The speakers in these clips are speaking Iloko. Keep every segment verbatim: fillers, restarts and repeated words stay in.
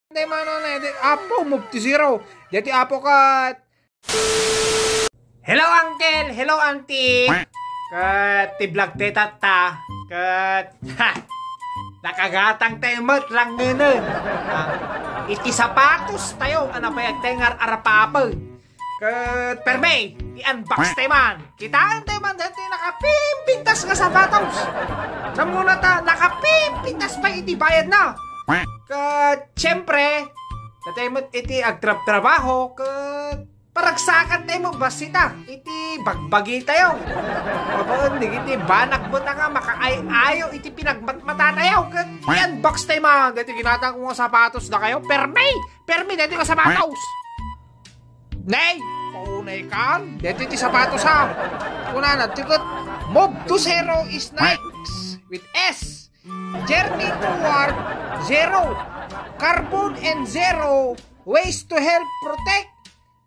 Dayta manen, eh, di, apo, move to zero. Dayta apo ket. Hello, uncle. Hello, auntie. Ket ti vlog ti tatta. Ket, ha, nakagatang tayo met langngenen. Ah, iti sapatos tayo, ano ba yung tengar arapapen? Ket permi, i-unbox tayo man. Kitaan tayo man daytoy nakapimpintas nga sapatos. Sa muna ta, nakapimpintas pa iti bayad na. Ket siyempre, daytoy met iti agtrabtrabaho, ket paragsakan tayo mo basita iti bagbagi tayo. Pabaen digiti banag mo ta nga makaay-ayo iti pinagmatmata tayo. Ket i-unbox tayo man daytoy ginatang ko nga sapatos da kayo. Permi! Permi daytoy nga sapatos. Nay, paunay kan. Daytoy ti sapatos, ha. Kunana, tikot, move to zero is Nikes with S. Journey toward zero. Carbon and zero waste to help protect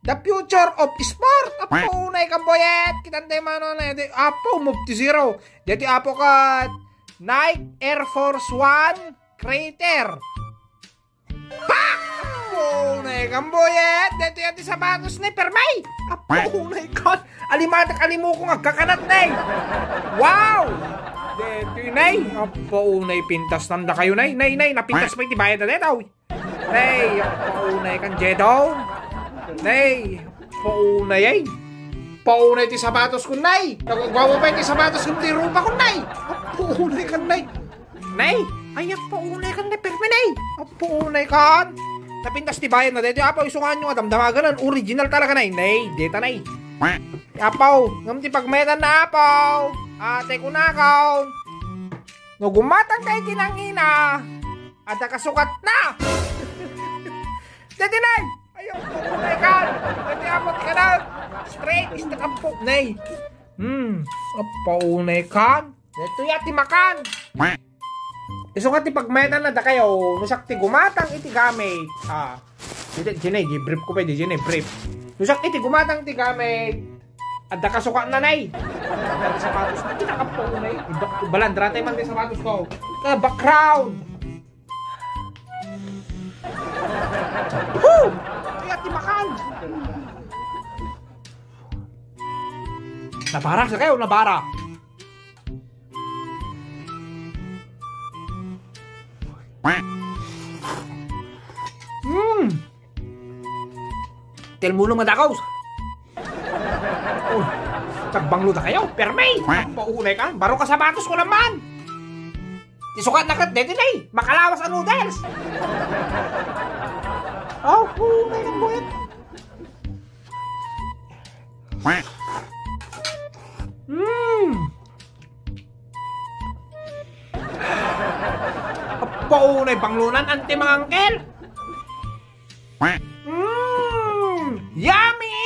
the future of sport. Apo, unay kan boyet. Kitan tayo mano na. Daytoy apo, move to zero. Daytoy apo ket Nike Air Force One Creator. Pak! Apo, unay kan boyet. Daytoy ti sapatos ni permi. Apo, unay kan. Alimatek, alimukong, agkakanat, nay. Wow! Daytoy, nay. Apo, unay, pintas nanda kayo, nay. Nay, nay, napintas pa iti bayad na daytoy. Nay, apo, unay kan Jedo. Nay, apo, unay, ay. Paunay ti sapatos ko, nay. Nagagwapo pa iti sapatos ko, ti rupa ko, nay. Apo, unay kan, nay. Nay, ay, apo, unay kan, nay, permi, nay. Apo, unay kan. Napintas ti bayad na daytoy, apo, isungan nyo nga damdamaganan, original talaga, nay. Nay, dayta, nay. Apo, ngem ti pagmetan na, apo. Ate ko na, kaon. No gumatang tayo ti nangina, adda kasukat na. Daytoy, nay. Ay, apo, unay kan. Daytoy, apo, ti kanan. Straight is the kampo, nay. Hmm, apo, unay kan. Daytoy ti makan. Isu nga ti pagmetan na da kayo, no siak ti gumatang iti gamit. Ah, didi, didi, di brief ko pa, di, didi, brief. No siak iti gumatang ti gamit, adda kasukat na, nay. Adda ti sapatos na, kinakapo ko, nay. Iba-, ibalandra tayo man ti sapatos ko. Ah, background. Woo! Kaya ti makan. Nabara sa kayo, nabara. Mm. Tel mulo madakaw. Oh, tagbanglo da kayo. Permi. Paunay ka. Baro ka sapatos ko naman. Ti sukat na ket deti nay. Makalawas a noodles. Oh, unay kan boyet. Mm. Apo, unay banglunan, anti mga angkel. Mm. Yummy!